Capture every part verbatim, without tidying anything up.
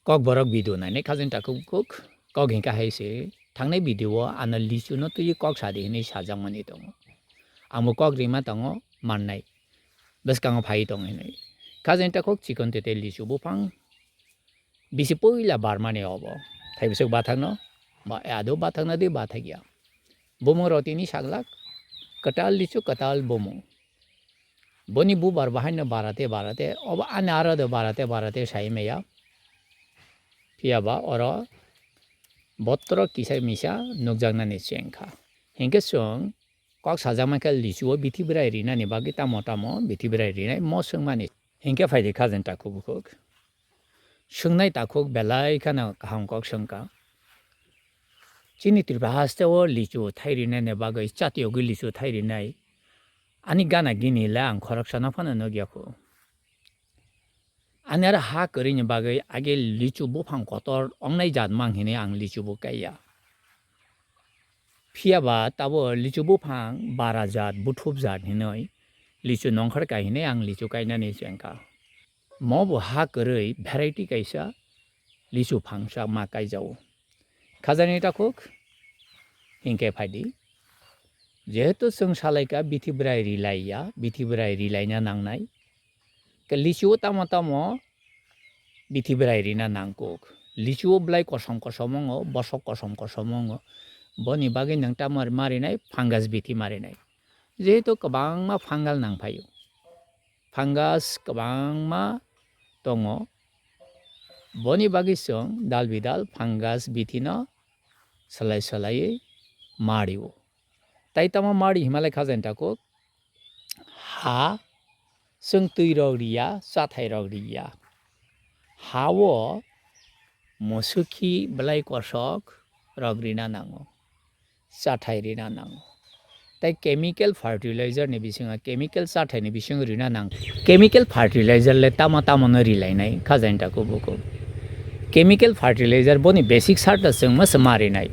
Kokborok video nainai khajani takhuk bukhuk, kok hinkhe hai se thangnai video o ano lichu no twiwi kok sadi hinwi sajakmani tongo. Amo kok rima tongo mannai. Bwskango phai tong hinwi. Khajani takhuk chikon tete lichu buphang bisi puila barmani obo. Thai bwswk bathakno, ba ado bathakna di bathakya. Bumung rotini saglak, kwtal lichu kwtal bumung. Boni bubar bahaino barate barate, obo ani aro de barate barate sai maya. Phiya ba oro botoro kisa misa nukjaknani chengkha. Hinkhe chwng kok sajakma khe lichu o bithi bwrai rinani bagwi tamo tamo bithi bwrai rinai mo swngmani. Hinkhe phaidi khajani takhuk bukhuk. Swngnai takhuk belai kheno kaham kok swngkha. Chini Tripura haste o lichu thai rinani bagwi chatiyogwi lichu thai rinai. Ani gana gini le ang khoroksano phano nukya khu. Ani aro ha kwrwini bagwi age lichu buphang kotor ongnai jat mang hinwi ang lichu bo kaiya. Phiya ba tabo lichu buphang bara jat, buthup jat hinwi lichu nongkhor kai hinwi ang lichu kainani chengkha. Mo bo ha kwrwi variety kaisa lichu phangsa ma kaijao. Khajani takhuk, hinkhe phaidi. Jehetu chwng salaikha bithi bwrai rilaiya, bithi bwrai rilaina nangnai. Khe lichu o tamo tamo bithi bwrai rina nangkuk. Lichu o bwlai kosom kosom wngo, bosok kosom kosom wngo. Boni bagwi nwng tamo ma rinai, fungus bithi ma rinai. Jehetu kwbangma fungal nangphaio. Fungus kwbangma tongo. Boni bagwi chwng dal bidal fungus bithino salai salaiwi mario. Tai tamo mari himalai khajani takhuk ha chwng twi rok riya, chathai rok riya. Ha o musukhi bwlai kosok rok rina nango. Chathai rina nango. Tai chemical fertilizer ni bisingo, chemical chathai ni bisingo rina nang. Chemical fertilizer le tamo tamo no rilainai khajani takhuk bukhuk. Chemical fertilizer boni basic sar ta chwng masa ma rinai.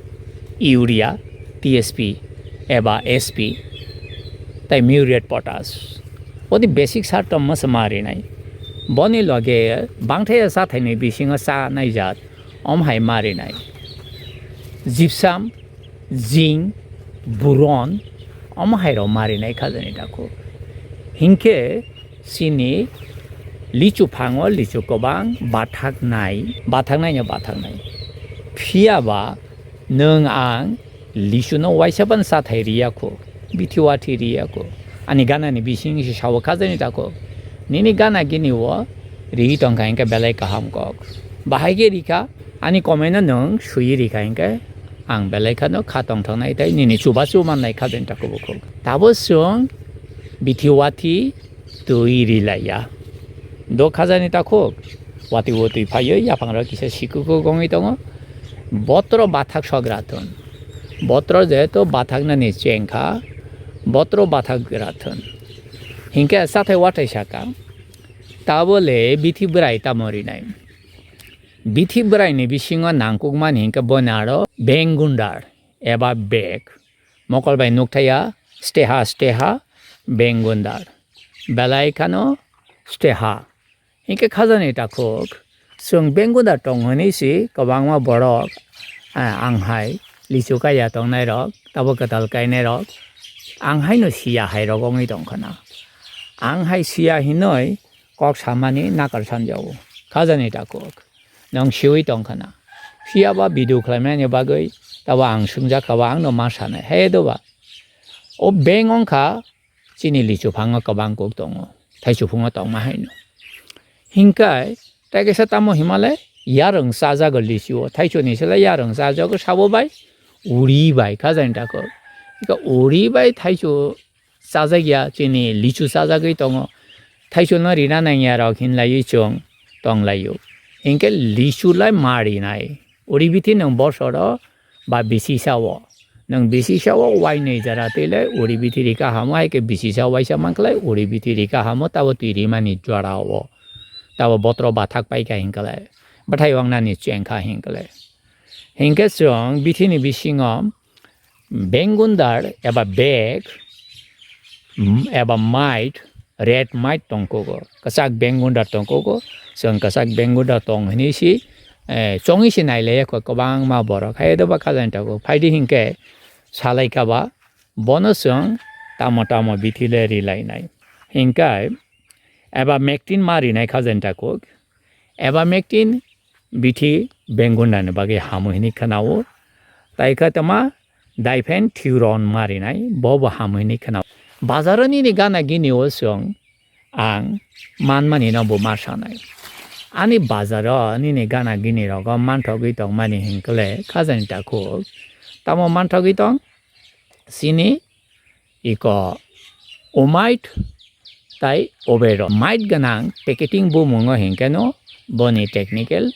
Urea, T S P eba S P, tai muriate potash. Boni basic sar ta masa ma rinai. Boni loge bangthai chathai ni bisingo cha nai jat. Om hai ma rinai. Gypsum, zinc, boron, omo hai rok ma rinai khajani takhuk. Hinkhe chini lichu phango lichu kwbang bathak nai, bathak nai no bathak nai. Phiya ba nwng ang lichu no waisa ban chathai riya khu, bithi wathi riya khu. Ani gana ni bising se sao khajani takhuk. Nini gana gini o ri tongkha hinkhe belai kaham kok. Bahai khe rikha, ani komai no nwng sui rikha hinkhe ang belai khano kha tongthoknai tei nini chubachu mannai khajani takhuk bukhuk. Tabo chwng bithi wathi twi rilaiya. Do khajani takhuk, watwi watwi phaiwi yaphangrok kisa sikukuk wngwi tongo. Botoro bathak sok ra thun. Botoro jehetu bathaknani chengkha, botoro bathak ra thun. Hinkhe chathai wathai saka, tabo le bithi bwrai tamo rinai. Bithi bwraini bisingo nangkukmani hinkhe boni aro bengundar eba bag. Mokol bai nukthaiya steha steha bengundar. Belai khano steha. Hinkhe khajani takhuk, chwng bengundar tong hwnwi si kwbangma borok, ah, ang hai lichu kaiya tongnai rok, tabo kwtal kainai rok, ang haino siya hai rok wngwi tong khwna. Ang hai siya hinoi kok samani nakar sanjago. Khajani takhuk, nwng siwi tong khwna. Phiya ba video khlaimani bagwi tabo ang swngjak kha ba, ang no ma sanai. He doba. O beng wngkha chini lichu phango kwbang kok tongo, thaichuk phungo tongma haino. Hinkhe tai kaisa tamo himale yarwng chajago lichu o, thaichuk ni sele yarwng chajago sabo bai uri bai khajani takhuk. Ika uri bai thaichuk chajakya chini lichu chajagwi tongo, thaichuk no rina nangya rok hinlaiwi chwng tonglaio. Hinkhe lichu lai ma rinai. Uri bithi nwng bosoro ba bisi sao. Nwng bisi sao wainwi jora twi le uri bithi rika hamo, hai khe bisi sao waisa mankhlai uri bithi rika hamo tabo twi rimani jora o. Tabo botoro bathak paikha hinkhlai. Bwthai wangnani chengkha hinkhlai. Hinkhe chwng bithini bisingo bengundar eba bag, mm, eba mait, red mait tongkugo. Kwchak bengundar tongkugo. Chwng kwchak bengundar tong hwnwi si eh, chongwi se nailaiya kho kwbangma borok. Hai doba khajani takhuk phaidi hinkhe salaikha ba bono chwng tamo tamo bithi le rilainai. Hinkhe Ivermectin ma rinai khajani takhuk. Ivermectin bithi bengundani bagwi hamu hinwi khwnao. Tai khe tama diphenthrin ma rinai, bo bo hamu hinwi khwnao. Bazaro nini gana gini o chwng ang manmani no bo ma sanai. Ani bazaro nini gana gini rogo manthogwi tongmani hinkhe le khajani takhuk. Tamo manthogwi tong? Chini iko omite tai overall. Mite gwnang packeting bumungo hinkhe no boni technical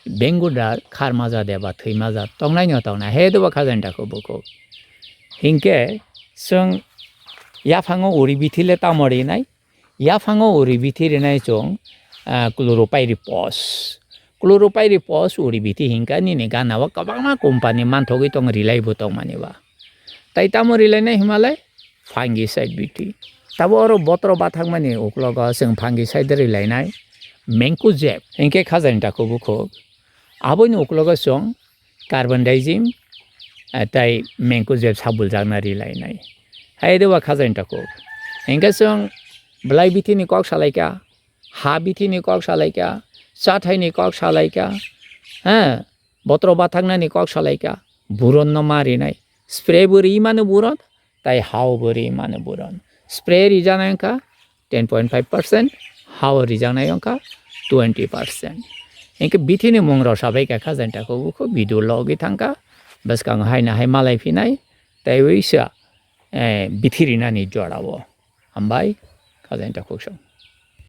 bengundar kharmaja de ba thwimaja tongnai no tongnai. Hai doba khajani takhuk bukhuk. Hinkhe chwng yaphango uri bithi le tamo rinai? Yaphango uri bithi rinai chwng, ah, chloropyrifos. Chloropyrifos uri bithi hinkhe nini gana o kwbangma company manthogwi tong, rilai bo tongmani ba. Tai tamo rilainai himalai fungicide bithi. Tabo oro botro bathakmani uklogo chwng fungicide rilainai mancozeb. Hinkhe khajani takhuk bukhuk. Aboni uklogo chwng carbendazim, eh, tai mancozeb sabuljakna rilainai. Hai doba khajani takhuk. Hinkhe chwng bwlai bithini kok salaikha, ha bithini kok salaikha, chathaini kok salaikha, ha, botro bathaknani kok salaikha, buron no ma rinai. Spray bo ri mano buron, tai hao bo ri mano buron. Spray rijaknai wngkha ten point five percent, hao rijaknai wngkha twenty percent. Hinkhe bithini mung rok sabaikha khajani takhuk bukhuk video logwi thangkha, bwskango haino hai malai phinai, tai uisa, eh, bithi rinani jorao. Hambai, khajani takhuk song.